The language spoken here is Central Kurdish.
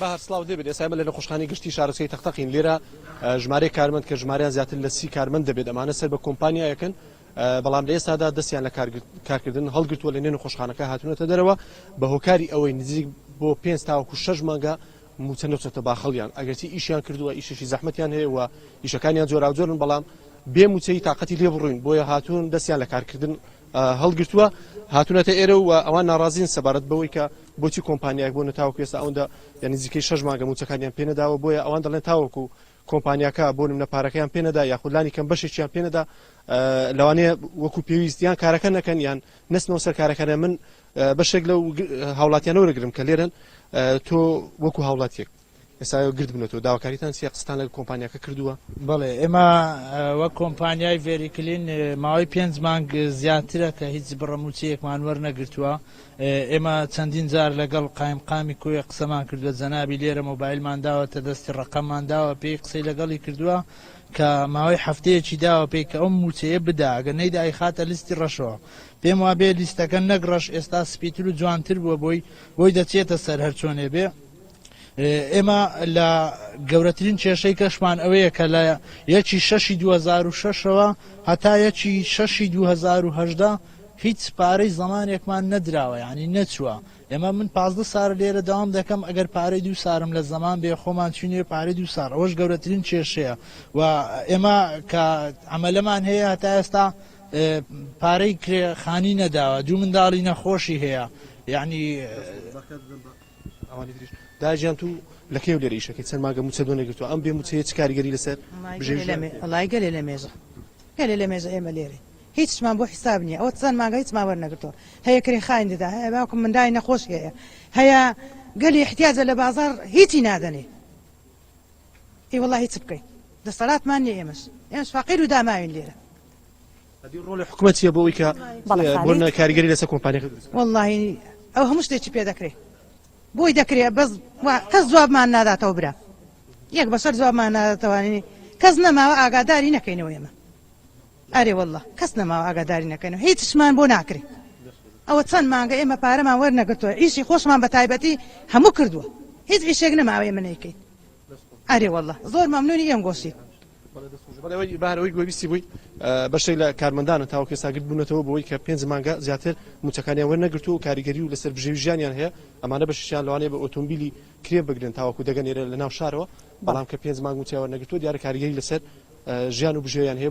بەهار سڵاوت لێبێت، ئێستا ئێمە لە نەخۆشخانەی گشتی شارۆچکەی تەقتەقین، لێرە ژمارەیەک کارمەند کە ژمارەیان زیاتر لە 30 کارمەند دەبێت، ئەمانە سەر بە کۆمپانیایەکن، بەڵام لە ئێستادا دەستیان لە کارکردن هەڵگرتووە، لە نێو نەخۆشخانەکە هاتوونەتە دەرەوە بە هۆکاری ئەوەی نزیک بۆ پێنج تاوەکو شەش مانگە مووچە نەچۆتە باخەڵیان، ئەگەرچی ئیشیان کردووە، ئیشێکی زەحمەتیان هەیە و ئیشەکانیان جۆراوجۆرن، بەڵام بێ مووچەیی تاقەتی لێ بڕووین، بۆیە هاتوون دەستیان لە کارکردن هەڵگرتووە، هاتوونەتە ئێرە و ئەوان ناڕازین سەبارەت بەوەی کە بۆچی کۆمپانیایەک بۆ تاوەکو ئێستا ئەوەندە یان نزیکەی شەش مانگە مووچەکانیان پێ نەداوە، بۆیە ئەوان دەڵێن تاوەکو کۆمپانیاکە بۆ نمونە پارەکەیان پێ نەدا یاخود لانی کەم بەشێکیان پێ نەدا لەوانەیە وەکو پێویست یان کارەکە نەکەن یان نەچنەوە سەر کارەکانیان. من بەشێک لەو هاوڵاتیانە وەرەگرم کە لێرەن، تۆ وەکو هاوڵاتیەک ئێستا گرد بنەتەوە داواکاریتان چیە؟ قسەتان لەگەڵ کۆمپانیاکە کردووە؟ بەڵێ ئێمە وەک کۆمپانیای ڤێریکلین ماوەی پێنج مانگ زیاترە کە هیچ بڕە مووچەیەکمان وەرنەگرتووە. ئێمە چەندین جار لەگەڵ قایمقامی کۆیە قسەمان کردووە، جەنابی لێرە مۆبایلمان داوەتە دەستی، ڕەقەممان داوە پێی، قسەی لەگەڵی کردووە کە ماوەی هەفتەیەکی داوە پێی کە ئەو مووچەیە بدا، ئەگەر نەیدا ئەیخاتە لیستی ڕەشەوە. پێم وابێ لیستەکە نەک ڕەش ئێستا سپیتر و جوانتر بووە بۆی بۆی دەچێتە سەر هەر چۆنێ بێ. ئێمە لە گەورەترین کێشەی کەشمان ئەوەیە کە لە یەکی شەشی 2006ەوە هەتا یەکی شەشی 2018 هیچ پارەی زەمانێکمان نەدراوە یانی نەچووە ئێمە من 15 سارە لێرە داوام دەکەم ئەگەر پارەی دوو سارم لە زەمان بێ خۆمان چینێ پارەی دوو سار ئەوەش گەورەترین کێشەیە و ئێمە کە عملەمان هەیە هەتا ئێستا پارەی کرێ خانی نەداوە دوو منداڵی نەخۆشی هەیە یعنی ئەوانی تریش دایە گیان تو لە کەیەوە لێرە ئیشەکەی چەند مانگە موچەت وەرنەگرتووە ئەم بێ موچەیە چ کاریگەری لەسەر بژێوی ژیانت هەیە؟ وەڵای گەلێ لە مێژە گەلێ لە مێژە ئێمە لێرەین هیچمان بۆ حیساب نییە ئەوە چەند مانگە هیچمان وەرنەگرتووە هەیە کرێ خانی دەدا هەیە باوکم منداڵی نەخۆشی هەیە هەیە گەلی احتیاجە لە بازاڕ هیچی نادەنێ ئەی وەڵا هیچ بکەین دەسەلاتمان نییە ئێمەش ئێمەش فەقیر و داماوین لێرە. ئەدی ڕۆڵی حکومەت چییە بۆ ئەوەی کە بەڵێ بۆ خالید. کاریگەری لەسەر کۆمپانیاکە دروست بکات؟ وەڵاهی ئەو هەموو شتێکی پێ دەکرێ بۆی دەکرێ بەس وا کەس جوابمان ناداتەوە برا یەک بەشەر جوابمان ناداتەوە کەس نەماوە ئاگاداری نەکەینەوە ئێمە ئەرێ واللە کەس نەماوە ئاگاداری نەکەینەوە هیچشمان بۆ ناکرێ ئەوە چەند مانگە ئێمە پارەمان وەرنەگرتووە ئیشی خۆشمان بە تایبەتی هەموو کردووە هیچ ئیشێک نەماوە ئێمە نەیکەین ئەرێ واللە زۆر مەمنونی ئێم گۆشی. بەهرەوەی گوێبیستی بووی بەشێک لە کارمەندانە تاوەکو ئێستا گرت بوونەتەوە بۆی کە پێنج مانگە زیاتر مووچەکانیان وەرنەگرتووە و کاریگەری و لەسەر بژێوی ژیانیان هەیە ئەمانە بەشیان لەوانەیە بە ئۆتۆمبیلی کرێ بگرن تاوەکو دەگەن ئێرە لە ناو شارەوە بەڵام کە پێنج مانگ مووچەیان وەرنەگرتووە دیارە کاریگەری لەسەر ژیان و بژێویان هەیە.